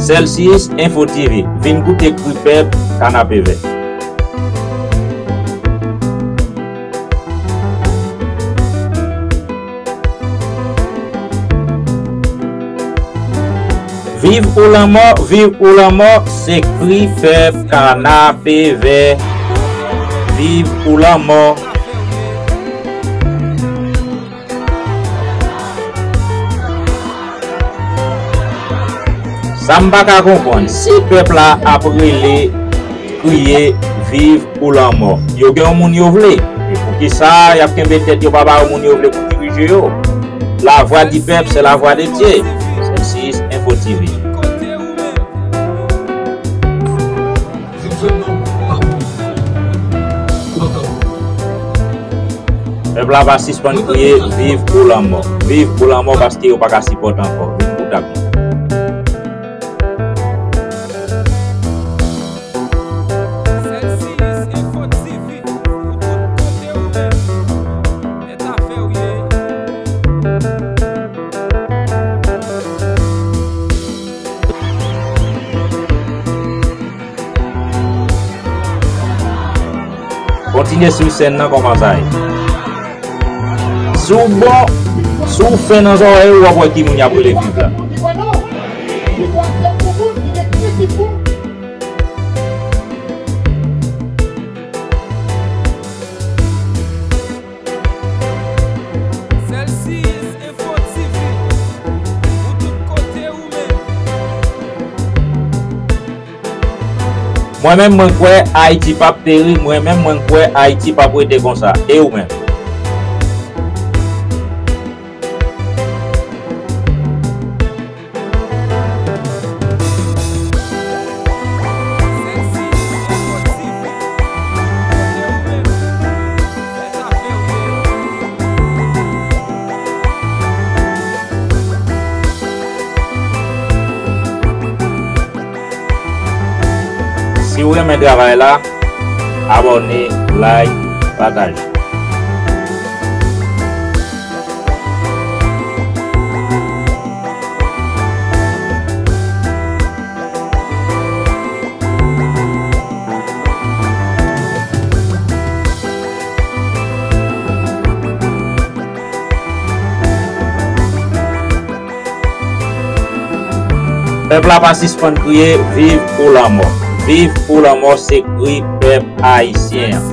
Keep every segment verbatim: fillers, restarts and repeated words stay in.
Celsius Info T V, vin goute kri pèp Kanapevè. Viv ou lanmò, viv ou lanmò, se kri pèp Kanapevè. Viv ou lanmò. Sa m pa ka konprann, si pèp la ap rele, kriye, viv ou lanmò, yo gen yon moun yo vle. E poukisa y ap kenbe tèt yo pa ba yo moun yo vle pou dirije yo? La voix du peuple, c'est la voix de Dieu. Celsius Info T V. Pèp la pa sispann kriye, viv ou lanmò. Viv ou lanmò, paske yo pa ka sipòte ankò. Vin kout ak nou. Celsius Info T V, ou tout kote ou menm. Mèt afè w ye. Kontinye swiv sèn nan kòman sa ye. Si w bon, si w fen nan zòrèy ou, w ap wè ki moun y ap rele viv la. Celsius Info T V, ou tout kote ou menm. Mwen menm, mwen kwè Ayiti p ap peri, mwen menm, mwen kwè Ayiti p ap rete konsa. E ou menm? Si w renmen travay la, abòne, like, pataje. Pèp la pa sispann kriye, viv ou lanmò. Viv ou lanmò, se kri pèp ayisyen an.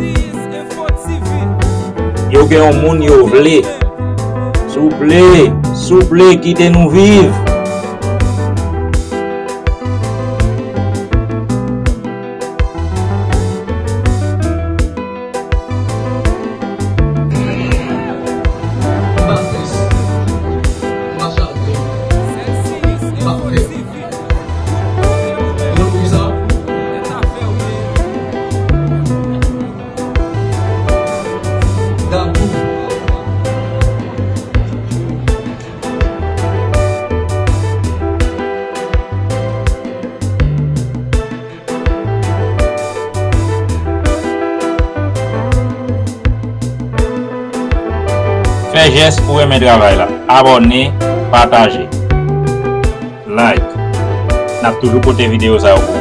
Yo gen yon moun yo vle. Souple, souple, kite nou viv. Fè jès ou renmen travay la. Abòne, pataje, like. N ap toujou pote videyo sa yo pou ou.